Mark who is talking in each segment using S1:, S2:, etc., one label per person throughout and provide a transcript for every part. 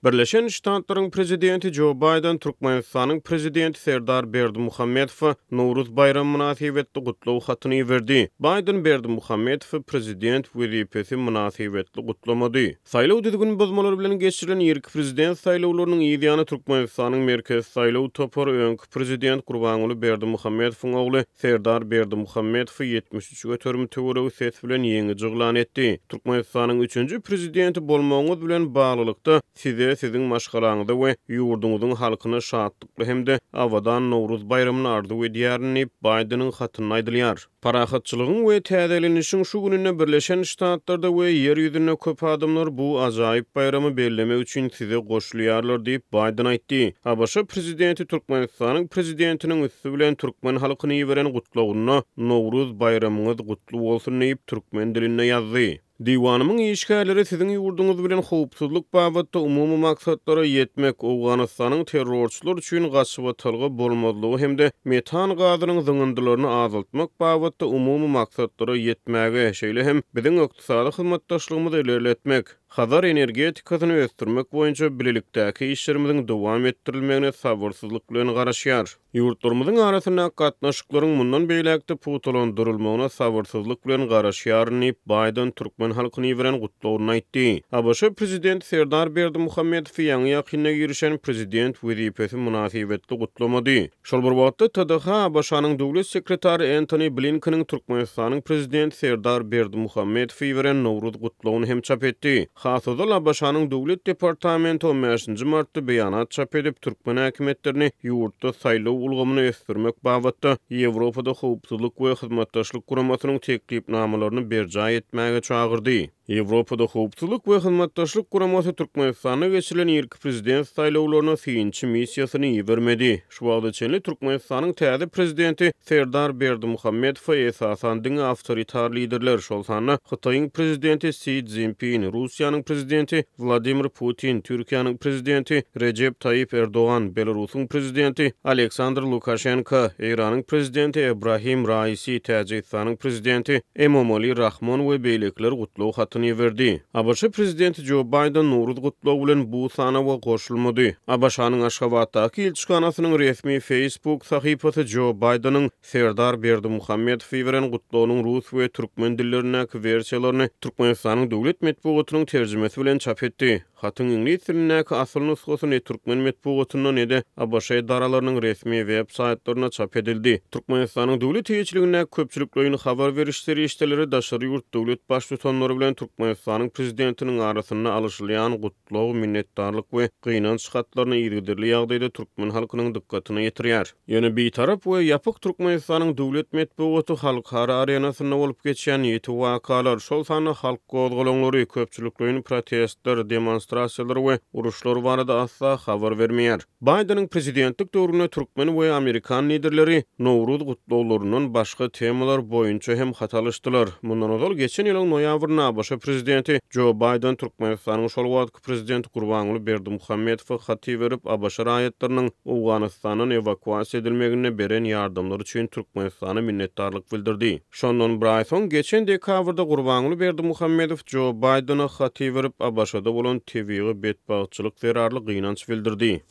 S1: Birleşen Ştatlaryň Prezidenti Jo Baýden Türkmenistanyň Prezidenti Serdar Berdimuhamedowa Nowruz baýramy mynasybetli gutlag hatyny iberdi. Baýden Berdimuhamedowy prezident wezipesi mynasybetli gutlamady. Saýlaw düzgün bozmalary bilen geçirilen irki prezident saýlawlarynyň yz ýany Türkmenistanyň Merkezi saýlaw topary öňki prezident Gurbanguly Berdimuhamedowyň ogly Serdar Berdimuhamedowy 73 göterim töweregi ses bilen ýeňiji yglan etdi. Türkmenistanyň üçünji Prezidenti bolmagyňyz bilen baglylykda, Size, Siziň maşgalaňyza we ýurduňyzyň halkyna şatlykly hem-de abadan Nowruz baýramyny arzuw edýärin diýip, Baýdeniň hatynda aýdylýar. Parahatçylygyň we täzelenişiň şu gününde Birleşen Ştatlarda we Ýer ýüzünde köp adamlar bu ajaýyp baýramy bellemek üçin size goşulýarlar diýip, Baýden aýtdy. ABŞ Prezidenti Türkmenistanyň Prezidentiniň üsti bilen türkmen halkyna iberen gutlagynda, Nowruz baýramyňyz gutly bolsun diýip, türkmen dilinde ýazdy. Diwanymyň işgärleri siziň ýurduňyz bilen howpsuzlyk babatda umumy maksatlara ýetmek, Owganystanyň terrorçylar üçin gaçybatalga bolmazlygy hem-de metan gazynyň zyňyndylaryny azaltmak babatda umumy maksatlara ýetmäge, şeýle hem biziň ykdysady hyzmatdaşlygymyzy ilerletmek, Hazar energetikasyny ösdürmek boýunça bilelikdäki işlerimiziň dowam etdirilmegine sabyrsyzlyk bilen garaşýar. Ýurtlarymyzyň arasyndaky gatnaşyklaryň mundan beýläk-de pugtalandyrylmagyna sabyrsyzlyk bilen garaşýaryn diýip, Baýden türkmen halkyna iberen gutlagynda aýtdy. ABŞ Prezidenti Serdar Berdimuhamedowy ýaňy-ýakynda girişen prezident wezipesi mynasybetli gutlamady. Şol bir wagtda, TDH ABŞ-nyň Döwlet sekretary Entoni Blinkeniň Türkmenistanyň Prezidenti Serdar Berdimuhamedowa iberen Nowruz gutlagyny hem çap etdi. Has ozal ABŞ-nyň Döwlet departamenti on bäşinji martda beýanat çap edip, türkmen häkimiýetlerini ýurtda saýlaw ulgamyny ösdürmek babatda Ýewropada Howpsuzlyk we Hyzmatdaşlyk Guramasynyň teklipnamalaryny berjaý etmäge çagyrdy. Ýewropada Howpsuzlyk we Hyzmatdaşlyk Guramasy Türkmenistanda geçirilen irki prezident saýlawlaryna synçy missiýasyny ibermedi. Şu wagta çenli Türkmenistanyň täze prezidenti Serdar Berdimuhamedowa esasan diňe awtoritar liderler, şol sanda Hytaýyň prezidenti Si Szinpin, Russiýanyň prezidenti Wladimir Putin, Türkiýäniň prezidenti Rejep Taýyp Erdogan, Belarusyň prezidenti Aleksandr Lukaşenko, Eýranyň prezidenti Ebrahim Raisi, Täjigistanyň prezidenti Emomali Rahmon we beýlekiler gutlag hatyny iberdi. ABŞ prezidenti Jo Baýden Nowruz gutlagy bilen bu sanawa goşulmady. ABŞ-nyň Aşgabatdaky ilçihanasynyň resmi Facebook sahypasy Jo Baýdeniň Serdar Berdimuhamedowa iberen gutlagynyň rus we türkmen dillerindäki wersiýalaryny Türkmenistanyň döwlet metbugatynyň terjimesi bilen çap etdi. Hatyň iňlis dilindäki asyl nusgasy ne türkmen metbugatynda, ne-de ABŞ edaralarynyň resmi web saýtlarynda çap edildi. Türkmenistanyň döwlet eýeçiligindäki köpçülikleýin habar beriş serişdeleri daşary ýurt döwlet Baştutanlary bilen Türkmenistanyň Prezidentiniň arasynda alyşylýan gutlag, minnetdarlyk we gynanç hatlaryny yzygiderli ýagdaýda türkmen halkynyň dykgatyna ýetirýär. Ýöne Bitarap we ýapyk Türkmenistanyň döwlet metbugaty halkara arenasynda bolup geçýän ýiti wakalar, şol sanda halk gozgalaňlary, köpçülikleýin protestler, demonstrasiýalar we uruşlar barada asla habar bermeýär. Baýdeniň prezidentlik döwründe türkmen we amerikan liderleri Nowruz gutlaglaryndan başga temalar boýunça hem hat alyşdylar. Mundan ozal geçen ýylyň noýabrynda ABŞ prezidenti Jo Baýden Türkmenistanyň şol wagtky Prezident Gurbanguly Berdimuhamedowa hat iberip, ABŞ raýatlarynyň Owganystandan ewakuasiýa edilmeginde beren ýardamlary üçin Türkmenistana minnetdarlyk bildirdi. Şondan bir aý soň, geçen dekabrda Gurbanguly Berdimuhamedow Jo Baýdene hat iberip, ABŞ-da bolan tebigy betbagtçylyk zerarly gynanç bildirdi.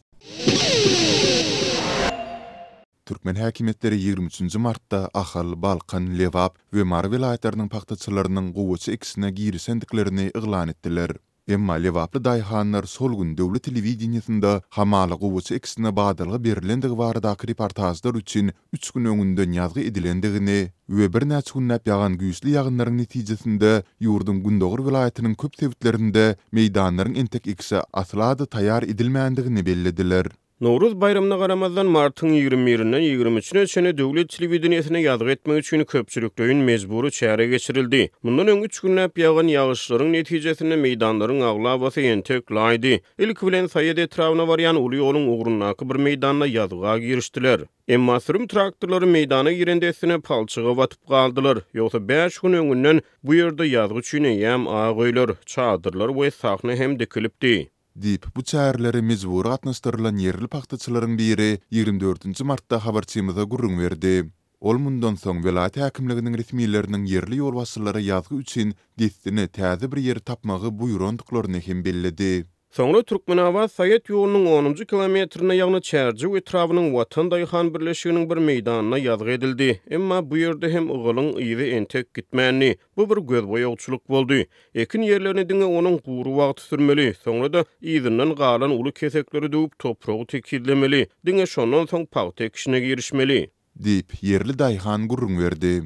S2: Türkmen häkimiýetleri 23 nji martda Ahal, Balkan, Lebap we Mary welaýatlarynyň pagtaçylarynyň gowaça ekişine girişendiklerini yglan etdiler. Emma lebaply daýhanlar şol gün döwlet telewideniýesinde hamala gowaça ekişine badalga berlendigi baradaky reportažlar üçin üç gün öňünden ýazgy edilendigini we birnäçe günläp ýagan güýçli ýagynlaryň netijesinde ýurduň gündogar welaýatynyň köp sebitlerinde meýdanlaryň entek ekişe asla-da taýýar edilmändigini bellediler.
S1: Nowruz baýramyna garamazdan, martyň 21-inden 23-üne çenli döwlet telewideniýesine ýazgy etmek üçin köpçülikleýin mejbury çäre geçirildi. Mundan öň üç günläp ýagan ýagyşlaryň netijesinde meýdanlaryň aglabasy entek laýdy. Ilki bilen Saýat etrabyna barýan uly ýoluň ugrundaky bir meýdanda ýazga girişdiler. Emma sürüm traktorlary meýdana giren dessine palçyga batyp galdylar. Ýogsa bäş gün öňünden bu ýerde ýazgy üçin eýýäm ak öýler, çadyrlar we sahna hem dikilipdi.
S2: Diýip, bu çärelere mejbury gatnaşdyrylan ýerli pagtaçylaryň biri ýigrimi dördünji martda habarçymyza gürrüň berdi. Ol mundan soň welaýat häkimliginiň resmileriniň ýerli ýolbaşçylara ýazgy üçin dessine täze bir ýeri tapmagy buýrandyklaryny hem belledi.
S1: Soňra Türkmenabat-Saýat ýolunyň onunjy kilometrinde, ýagny Çärjew etrabynyň Watan daýhan birleşiginiň bir meýdanynda ýazgy edildi. Emma bu ýerde hem ygalyň yzy entek gitmändi. Bu bir gözboýagçylyk boldy. Ekin ýerlerini diňe onuň gury wagty sürmeli, soňra-da yzyndan galan uly kesekleri döwüp, topragy tekizlemeli, diňe şondan soň pagta ekişine girişmeli.
S2: Diýip, ýerli daýhan gürrüň berdi.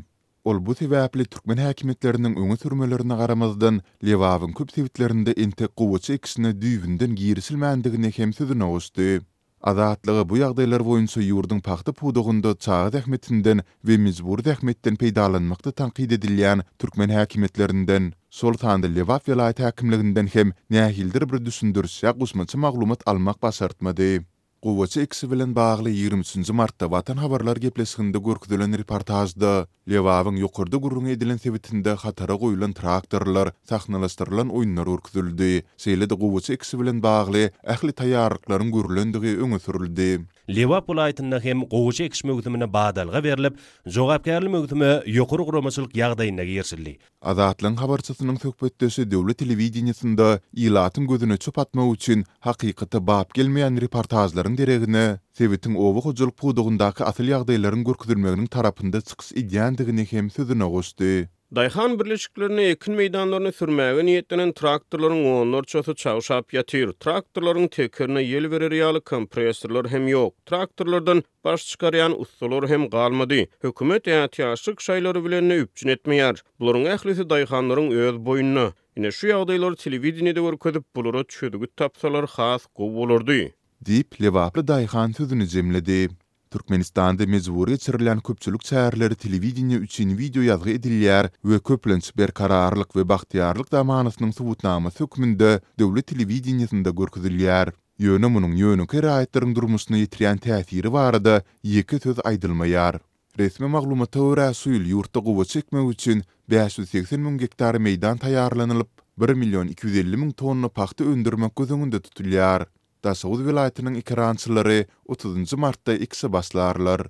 S2: Ol bu sebäpli türkmen häkimiýetleriniň öňe sürmelerine garamazdan, Lebabyň köp sebitlerinde entek gowaça ekişine düýbünden girişilmändigini hem sözüne goşdy. Azatlyga bu ýagdaýlar boýunça ýurduň pagta pudagynda çaga zähmetinden we mejbury zähmetden peýdalanmakda tankyt edilýän türkmen häkimiýetlerinden, şol sanda Lebap welaýat häkimliginden hem nähilidir bir düşündiriş ýa goşmaça maglumat almak başartmady. Gowaça ekişi bilen bagly 23 nji martda Watan habarlar gepleşiginde görkezilen reportažda Lebabyň ýokarda gürrüňi edilen sebitinde hatara goýlan traktorlar, sahnalaşdyrylan oýunlar görkezildi. Şeýle-de gowaça ekişi bilen bagly ähli taýýarlyklaryň görlendigi öňe sürüldi.
S3: Lebap welaýatynda hem gowaça ekiş möwsümine badalga berlip, jogapkärli möwsüme ýokary guramaçylyk ýagdaýynda girişildi.
S2: Azatlygyň habarçysynyň söhbetdeşi döwlet telewideniýesinde ilatyň gözüne çöp atmak üçin hakykata bap gelmeýän reportažlaryň deregine, sebitiň oba hojalyk pudagyndaky asyl ýagdaýlaryň görkezilmeginiň tarapynda çykyş edýändigini hem sözüne goşdy.
S1: Daýhan birleşiklerinde ekin meýdanlaryny sürmäge niýetlenen traktorlaryň onlarçasy çagşap ýatyr. Traktorlaryň tekerine ýel berer ýaly kompressorlar hem ýok. Traktorlardan Baş çykarýan ussalar hem galmady. Hökümet ätiýaçlyk şaýlary bilen-de üpjün etmeýär. Bularyň ählisi daýhanlaryň öz boýnuna. Ine, şu ýagdaýlary telewideniýede görkezip, bulara çözgüt tapsalar has gowy bolardy.
S2: Diýip, lebaply daýhan sözüni jemledi. Türkmenistanda mejbury geçirilýän köpçülik çäreleri telewideniýe üçin wideoýazgy edilýär we köplenç Berkararlyk we bagtyýarlyk zamanasynyň subutnamasy hökmünde döwlet telewideniýesinde görkezilýär. Ýöne munuň ýönekeý raýatlaryň durmuşyna ýetirýän täsiri barada ýeke söz aýdylmaýar. Resmi maglumata görä, şu ýyl ýurtda gowaça ekmek üçin 580 müň gektar meýdan taýýarlanylyp, bir million 250 müň tonna pagta öndürmek göz öňünde tutulýar. Daşoguz welaýatynyň ekerançylary otuzynjy martda ekişe başlarlar.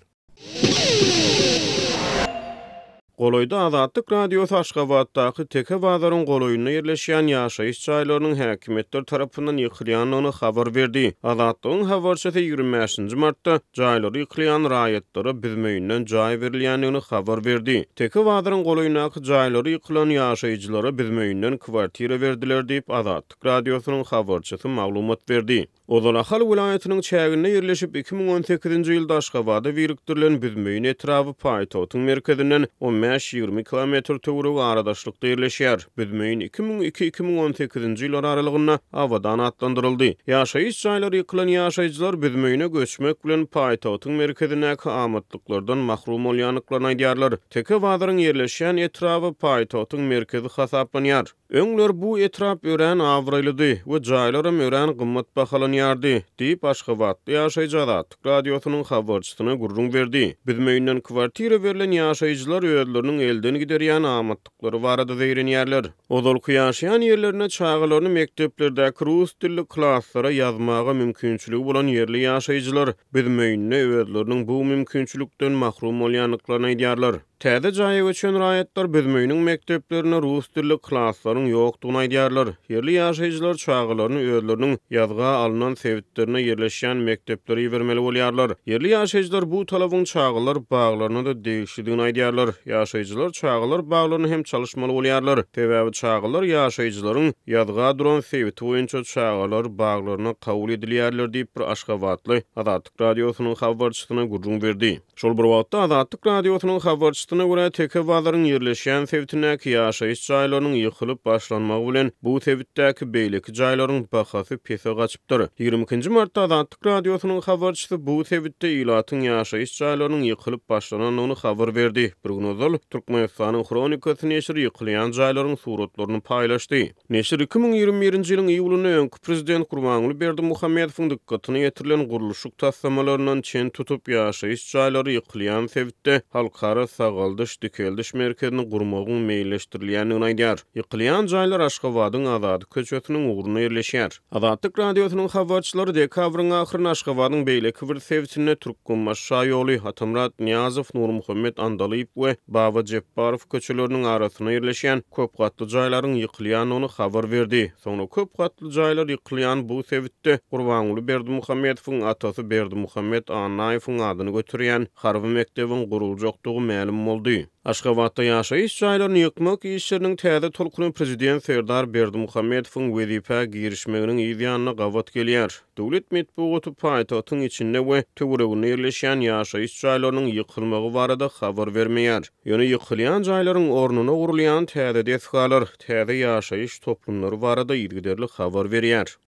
S1: Golaýda Azatlyk Radiosy Aşgabatdaky Teke bazaryň golaýynda ýerleşýän ýaşaýyş jaýlarynyň häkimiýetler tarapyndan ýykylýandygyny habar berdi. Azatlygyň habarçysy 25 nji martda jaýlary ýykylýan raýatlara büzmeýinden jaý berilýändigini habar berdi. Teke bazaryň golaýyndaky jaýlary ýykylan ýaşaýjylara büzmeýinden kwartira berdiler diýip, Azatlyk Radiosynyň habarçysy maglumat berdi. Ozal Ahal welaýatynyň çäginde ýerleşip, 2018-nji ýylda Aşgabada birikdirilen Büzmeýin etraby paýtagtyň merkezinden on bäş-ýigrimi kilometr töweregi aradaşlykda ýerleşýär. Büzmeýin 2002, 2018-nji ýyllar aralygynda Abadan atlandyryldy. Ýaşaýyş jaýlary ýykylan ýaşaýjylar Büzmeýine göçmek bilen paýtagtyň merkezindäki amatlyklardan mahrum bolýandyklaryny aýdýarlar. Teke bazaryň ýerleşýän etraby paýtagtyň merkezi hasaplanýar. Öňler bu etrap örän abraýlydy we jaýlaram örän gymmat bahalanýardy, diýip, aşgabatly ýaşaýjy Azatlyk Radiosynyň habarçysyna gürrüň berdi. Büzmeýinden kwartira berlen ýaşaýjylar özleriniň elden giderýän amatlyklary barada zeýrenýärler. Ozalky ýaşaýan ýerlerinde çagalaryny mekdeplerdäki rus dilli klaslara ýazmaga mümkinçiligi bolan ýerli ýaşaýjylar Büzmeýinde özleriniň bu mümkinçilikden mahrum bolýandyklaryny aýdýarlar. Täze jaýa göçen raýatlar Büzmeýiniň mekdeplerinde rus dilli klaslaryň ýokdugyny aýdýarlar. Ýerli ýaşaýjylar çagalaryny özleriniň ýazga alnan sebitlerinde ýerleşýän mekdeplere ibermeli bolýarlar. Ýerli ýaşaýjylar bu talabyň çagalar baglaryna-da degişlidigini aýdýarlar. Ýaşaýjylar çagalar baglaryny hem çalyşmaly bolýarlar. Sebäbi çagalar ýaşaýjylaryň ýazga duran sebiti boýunça çagalar baglaryna kabul edilýärler diýip, bir aşgabatly Azatlyk Radiosynyň habarçysyna gürrüň berdi. Şol bir wagtda, Azatlyk Radiosynyň habarçysyna görä, Teke bazaryň ýerleşýän sebitindäki ýaşaýyş jaýlarynyň ýykylyp başlanmagy bilen, bu sebitdäki beýleki jaýlaryň bahasy pese gaçypdyr. 22 nji martda Azatlyk Radiosynyň habarçysy bu sebitde ilatyň ýaşaýyş jaýlarynyň ýykylyp başlanandygyny habar berdi. Bir gün ozal, Türkmenistanyň Hronikasy neşiri ýykylýan jaýlaryň suratlaryny paýlaşdy. Neşir 2021-nji ýylyň iýulynda öňki prezident Gurbanguly Berdimuhamedowyň dykgatyna ýetirilen gurluşyk taslamalaryndan çen tutup, ýaşaýyş jaýlary ýykylýan sebitde Halkara saglyk. sagaldyş-dikeldiş merkezini gurmagyň meýilleşdirilýändigini aýdýar. Ýykylýan jaýlar Aşgabadyň Azady köçesiniň ugrunda ýerleşýär. Azatlyk Radiosynyň habarçylary dekabryň ahyrynda Aşgabadyň beýleki bir sebitinde Türkmenbaşy şaýoly, Atamyrat Nyýazow, Nurmuhammet Andalyp we Baba Jepbarow köçeleriniň arasynda ýerleşýän köp gatly jaýlaryň ýykylýandygyny habar berdi. Soňra köp gatly jaýlar ýykylýan bu sebitde Gurbanguly Berdimuhamedowyň atasy Berdimuhamet Annaýewiň adyny göterýän harby mekdebiň guruljakdygy mälim boldy. Aşgabatda ýaşaýyş jaýlaryny ýykmak işleriniň täze tolkuny prezident Serdar Berdimuhamedowyň wezipä girişmeginiň yz ýanyna gabat gelýär. Döwlet metbugaty paýtagtyň içinde we töwereginde ýerleşýän ýaşaýyş jaýlarynyň ýykylmagy barada habar bermeýär. Ýöne ýykylýan jaýlaryň ornuna gurulýan täze desgalar, täze ýaşaýyş toplumlary barada yzygiderli habar berýär.